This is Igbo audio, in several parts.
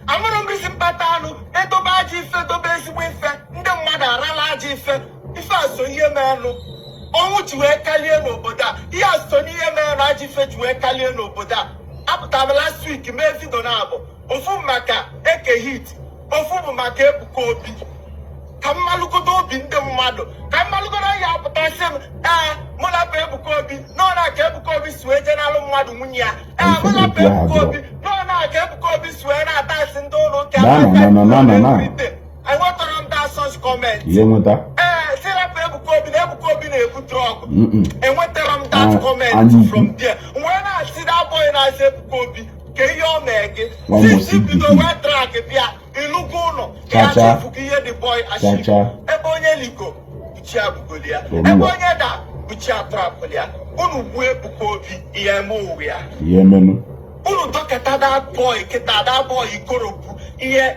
Amụrụ m isi mkpata anụ edobe ajọ ife, dobe ezigbo ife. Ndị mmadụ arala ajọ ife. Ife a so ihe menụ ọnwụ ji wee kalie n'obodo a. Ihe a so n'ihe menụ ajọ ife ji wee kalie n'obodo a. Apụtara m last week mee video na abụ ofu maka Eke Hit, ofu bụ maka Ebuka Obi, ka mmalụgodo obi ndị mmadụ, ka mmalụgodo ya apụtasị m. Ee, mụ lapụ Ebuka Obi nọ na ka Ebuka Obi si wee jee n'alụ mmadụ nwunye ya. Ee, mụ lapụ Ebuka Obi nọ na ka Ebuka Obi si wee na-ata asị ndị ụlọ ụka. Na, na, na, na, na, na. Enwetara m that such comment. Ihe nweta. Ee, si rapụ Ebuka Obi na Ebuka Obi na-ebu drug. Enwetara m that Ah, comment anya ukwu. from there. Wee na-asị that boy na-asị Ebuka Obi ka ihe ọ mee gị. Nwa Since Mosi bido Bihi. wee drag bịa ịlụgo ụlọ. Cha cha. Achieve ihe the boy achieve. Cha cha. Ebe onye ligo buchi abugoli ya. Oruwa. Ebe onye da buchi atrapụli ya. Unu gbuo Ebuka Obi, ihe eme ụwa ya. Ihe menu. Unu dọkịta that boy kịta, that boy ikoropu ihe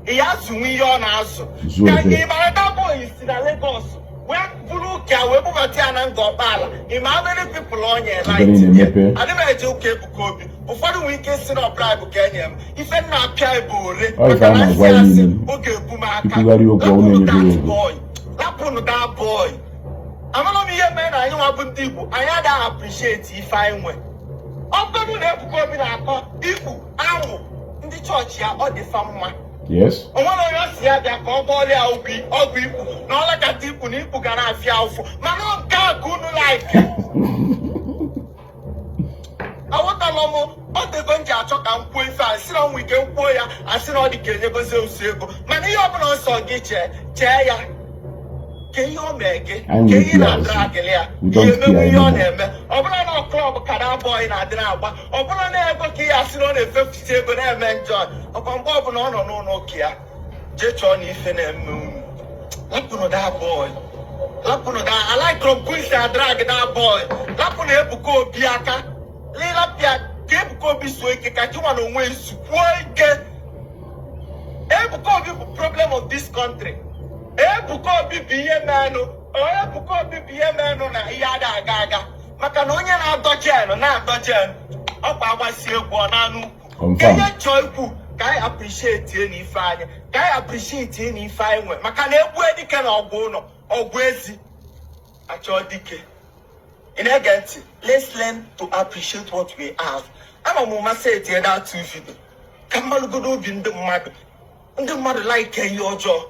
ihe azụnwu ihe ọ na-azụ. Zuo Ka ebe. ị mara that boy si na Lagos wee buru ụka wee bubata ya na nga ọkpala. Ị ma how many people ọ nye Ebe niile emepe. Adị m eje ụka Ebuka Obi. Ụfọdụ nwere ike si na bribe ka enye m ife nna apịa bụ ore. Ọ ife a maka na na-agwa asị anyị asị niile. ọ ga-ebu m aka. Ikwugharị okwu, ọ Lapụnụ na-enye that gị ego. boy, lapụnụ that boy. Amara m ihe mere na anyị nwa bụ ndị Igbo, anyị adịghị appreciate ife anyị nwe. Ọ bụrụ na Ebuka Obi na-akọ ikpu anwụ ndị chọọchị ya, ọ dị fa mma. O nwere onye ọ si ya bịa ka ọ gbọọrọ ya ọgwụ ọgwụ ikpu na ọlakata ikpu na ikpu ga na-afịa ụfụ, mana ọ nke a ka unu like. Aghọtala m. Ọ dịgo m ji achọ ka m kwuo ife a, sị na ọ nwee ike m kwuo ya, asị na ọ dị ka enyegozi osu ego. Mana ihe ọbụla nsọ gị chee chee ya ka ihe o mee gị Anyị ka nwere ihe PRC. na-adragịlị ya. We don't Ihe emegbu care ihe ọ anymore. na-eme, ọ bụla na club ka na boy na-adị na-agba, ọ bụla na ego ka ihe asị na ọ na-efefusi ego na-eme njọ ọkwa. Mgbe ọbụla ọ nọ n'ụlọ ụka ya, jee chọọ na ife na-eme unu. Lapụnụ that boy, lapụnụ that. I like from Quincy adrag that boy. Lapụnụ Ebuka Obi aka, lilapịa ka Ebuka Obi suo ike, ka gị nwa na onwe sukwuo ike. Ebuka Obi bụ problem of this country. Ebuka Obi bụ ihe menụ. Ebuka Obi bụ ihe menụ na ihe ada aga aga, maka na onye na-adọ gen na-adọ gen ọkwa agbasi egwu ọ na-anụ ukwu. Confirm. Ka ihe chọọ ikwu, ka anyị appreciate na ife anyị, ka anyị appreciate na ife anyị nwe, maka na egbu dike na ọgwụ ụlọ ọgwụ ezi achọọ dike. Ị na-ege ntị? Let's learn to appreciate what we have. Ama m masị etinye that two video ka mmalụgodo obi ndị mmadụ. Ndị mmadụ like ihe ọjọọ.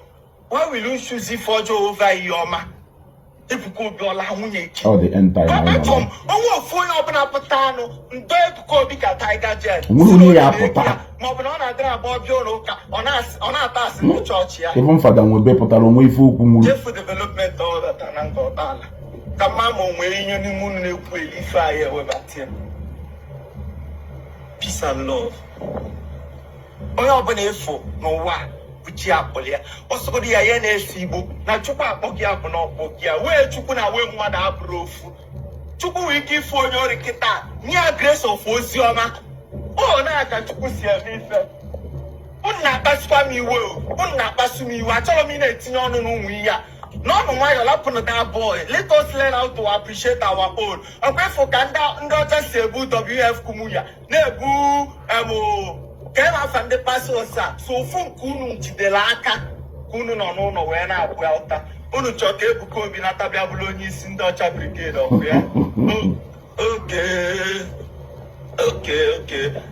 Why will you choose ife ọjọọ over ihe ọma? Ebuka Obi ọla nwunye ike. Ọ dị end time anyị nọ Kọbatọm na. onwe ofu onye ọbụla pụta anụ ndo Ebuka Obi ka Tiger Jet. Onweghị onye ya apụta. Maọbụ na ọ na-adịrị agba ọbịa ụlọ ụka, ọ na-ata asị ndị chọọchị ya. Even Fada Nwebe pụtara onwe ife okwu nwuru. Jefu development ọ bata na nke ọkpala ka mma ma o nwere ihe n'ime unu na-ekwu elu ife anyị ewebata ya. Peace and love. Onye ọbụla efu n'ụwa a bụ chi akpọrọ ya ọsọgodo ya, ya na-ese igbo na Chukwu akpọ gị abụ na ọkpọ gị ya wee. Chukwu na wee mmadụ abụrụ ofu. Chukwu nwere ike ifu onye ọrụ kịta nye ya grace of ozi ọma. Ọ na-aka Chukwu si eme ife. Unu na-akpasukwa m iwe o, unu na-akpasu m iwe. Achọrọ m ị na-etinye ọnụ n'ụmụ ihe a n'ọnụ. Nwayọ, lapụnụ that boy. Let us learn how to appreciate our own. Ọkwa ịfụ ka ndị ọcha si ebu WF Kumuyi na-ebu emu ka e na-afa ndị pastors a so ofu nke unu jidere aka ka unu nọ n'ụlọ wee na-akwụ ya ụta. Unu chọọ ka Ebuka Obi nata bịa bụrụ onye isi ndị ọcha brigade ọkụ ya. Oke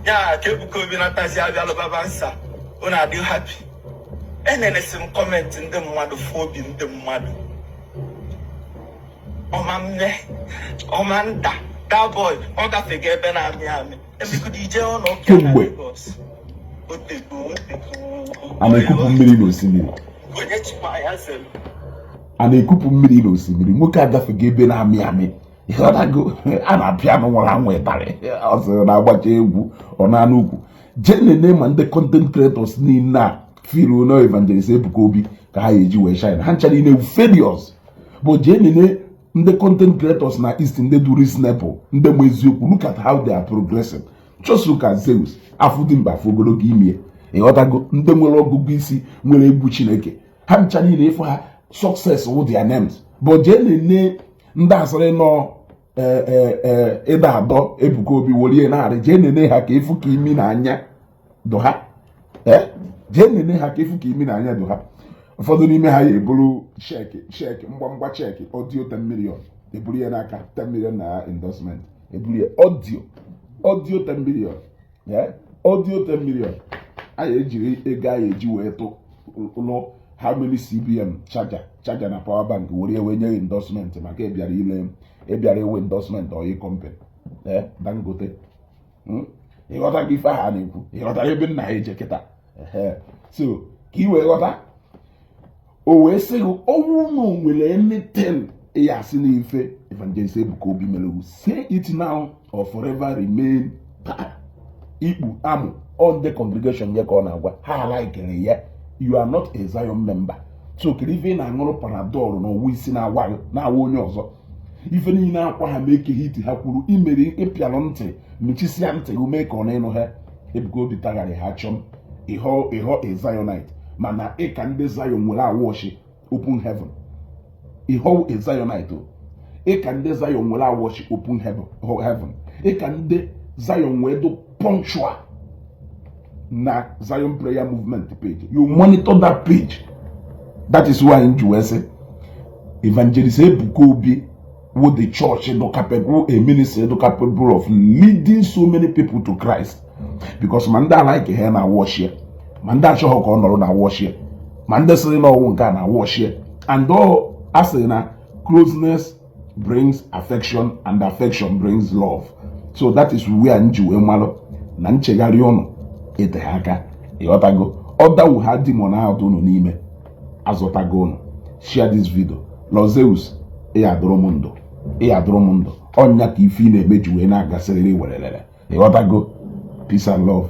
ya ka Ebuka Obi natazi abịa lụbaba nsa, unu adị happy. Enenesi m comment ndị mmadụ, fụ obi ndị mmadụ ọma mme ọma nda. That boy ọ gafego ebe na-amị amị. Ebigodo ije ụlọ ụka na Kemgbe. Lagos. Otego, otego. A na-ekupụ mmiri n'osimiri. Onye chịkwa ya sịrị. A na-ekupụ mmiri n'osimiri. Nwoke agafego ebe na-amị amị, ịghọtago? A na-apịa anụ nwụrụ anwụ ịtarị. Ọ sịrị na-agbacha egwu ọ na-anụ ukwu. Jee nene ma ndị content creators niile a firu na Evangelist Ebuka Obi ka ha eji wee shine, ha ncha niile failures bụ. Jee nene ndị content creators na East, ndị du reasonable, ndị ma eziokwu. Look at how they are progressing. Just look at Zeus afụ dị mkpa, afụ ogologo ime, ịghọtago? Ndị nwere ọgụgụ isi, nwere egwu Chineke, ha ncha niile ịfụ ha, success wụ their names. But jee nene ndị asịrị nọ ịda adọ Ebuka Obi werie narị. Jee nene ha ka ịfụ ka imi na anya dụ ha. Ee, jee nene ha ka ịfụ ka imi na anya dị ha. Ụfọdụ n'ime ha ya eburu cheque, cheque mgbamgba, cheque audio 10 million, eburu ya n'aka, 10 million na endorsement, eburu ya audio, audio 10 million. Yeah, audio 10 million. Anyị ejiri ego anyị eji wee tụ lụ how many CBN charger, charger na power bank, were ya wee nye endorsement, maka ịbịara ile, ịbịara iwe endorsement oyi company. Ee, Dangote. Ịghọta gị ife ahụ a na-ekwu? Ịghọtara ebe nna ha eje kịta? Ehe, so ka ị wee ghọta, o wee sị gị, ọnwụ na o nwere anything ya asị n'ife Evangelist Ebuka Obi mere, say it now or forever remain taa ikpu amụ. On the congregation ya ka ọ na-agwa ha laikere ya. You are not a Zion member, so kedu ife ị na-aṅụrụ Panadol na ọwụ isi na-awa gị na-awa onye ọzọ? Ife niile akwa ha ma ekeghị iti ha kwuru imere ịpịalụ ntị, mechisịa ntị gị mee ka ọ na-ịnụ ha. Ebuka Obi tagharị ha chọm ịghọ ịghọ a Zionite, mana ịka ndị Zion nwere awọchi open heaven. Ịghọ a Zionite o, ịka ndị Zion nwere awọchi open heaven, heaven. Ịka ndị Zion wee do punctual na Zion Prayer Movement page. You monitor that page. That is why m ji wee sị Evangelist Ebuka Obi wo the church do capable, a ministry do capable of leading so many people to Christ, because ma ndị alaike ha na worship, ma ndị achọghị ka ọ nọrọ na worship, ma ndị sịrị na ọnwụ nke a na worship, and all a sịrị na closeness brings affection and affection brings love. So that is where m ji wee malụ na nchegharị ụnụ ete ha aka. Ịghọtago? Ọdawu ha demon ahụ dị ụnụ n'ime azọtago ụnụ. Share this video. Lozeus, ị adụrụ m ndụ, ị adụrụ m ndụ. Ọnya ka ife ị na-eme ji wee na-agasịrịrị werelere. Ịghọtago? Peace and love.